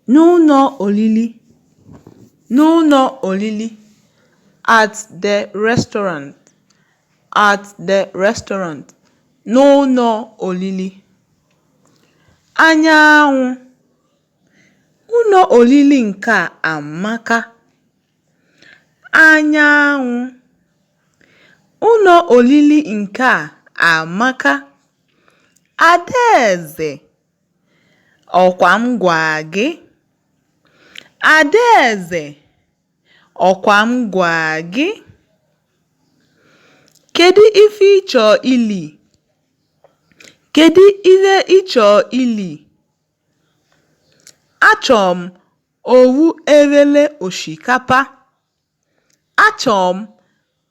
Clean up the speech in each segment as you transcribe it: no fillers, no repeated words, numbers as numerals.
N'ụnọ olili. N'ụnọ olili. At the restaurant. At the restaurant. N'ụnọ olili. Anyanwụ. Ụnọ olili nke a amaka. Anyanwụ. Ụnọ olili nke a amaka. Adaeze. Ọkwa m gwa gị? Adaeze, ọkwa m gwa gị? Kedu ife ị chọ ili? Kedu ife ị chọ ili? Achọ m owu eghele osikapa. Achọ m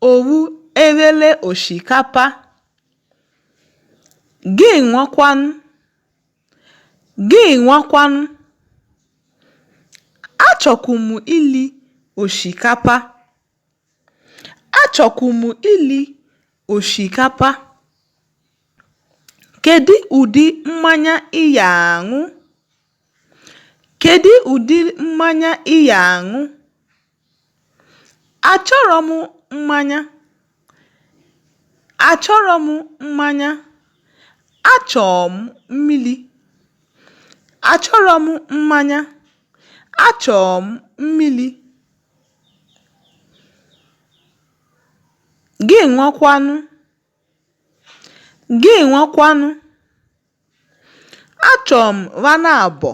owu eghele osikapa. Gị nwakwanụ? Gị nwakwanụ? Achọkwu m ili osikapa. Achọkwu m ili osikapa. Kedụ ụdị mmanya ị ya-aṅụ? Kedụ ụdị mmanya ị ya-aṅụ? Achọrọ m mmanya. Achọrọ m mmanya. Achọ m mmili. Achọrọ m mmanya. Achọ m mmili. Gị nwakwanụ? Gị nwakwanụ? Achọ m ghanabọ.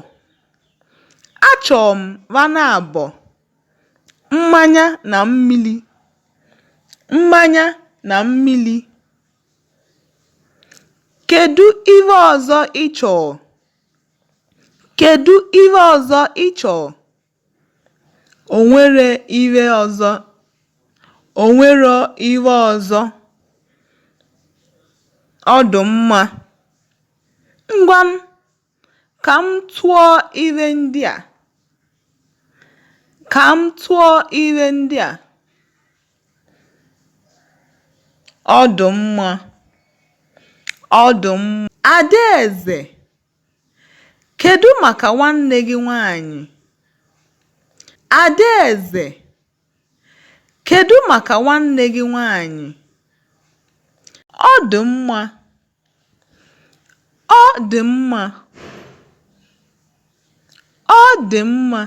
Achọ m ghanabọ. Mmanya na mmili. Mmanya na mmili. Kedụ ife ọzọ ị chọọ? Kedụ ife ọzọ ị chọọ? O nwere ife ọzọ. O nwerọ ife ọzọ. Ọ dụ mma. Ngwanụ, ka m tụọ ife ndị a. Ka m tụọ ife ndị a. Ọ dụ mma. Ọ dụ mma. Adaeze, Kedu maka nwanne gị nwanyị? Adaeze, Kedu maka nwanne gị nwanyị? Ọ dị mma. Ọ dị mma. Ọ dị mma.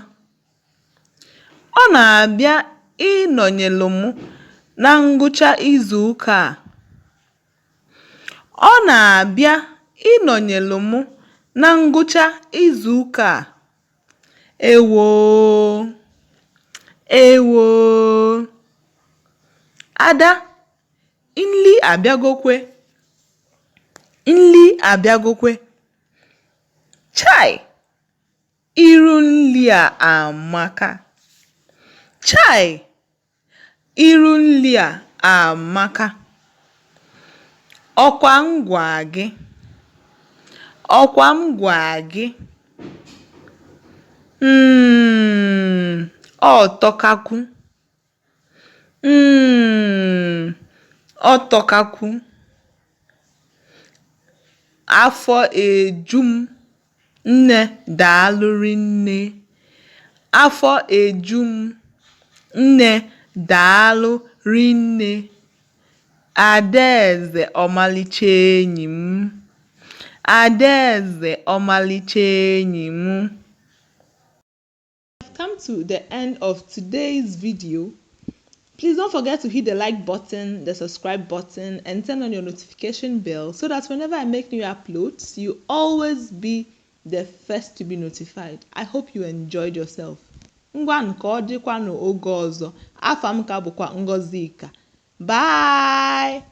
Ọ na-abịa ịnọnyelụ m na ngwụcha izu ụka a. Ọ na-abịa ịnọnyelụ m na ngwụcha izu ụka a. Ewoo! Ewoo! Ada, nli abịagokwe! Nli abịagokwe! Chai! Iru nli a amaka! Chai! Iru nli a amaka. Ọkwa m gwa gị? Ọkwa m gwa gị? Mmm, ọ tọkakwu. Mmm, ọ tọkakwu. Afọ eju m. Nne daalụ rinne. Afọ eju m. Nne daalụ rinne. Adaeze ọmalịcha enyi m. Adaeze ọmalịcha enyi m. I've come to the end of today's video. Please don't forget to hit the like button, the subscribe button, and turn on your notification bell so that whenever I make new uploads, you always be the first to be notified. I hope you enjoyed yourself. Ngwanụ ka ọ dịkwanụ oge ọzọ. Afa m ka bụkwa Ngọzika. Bye!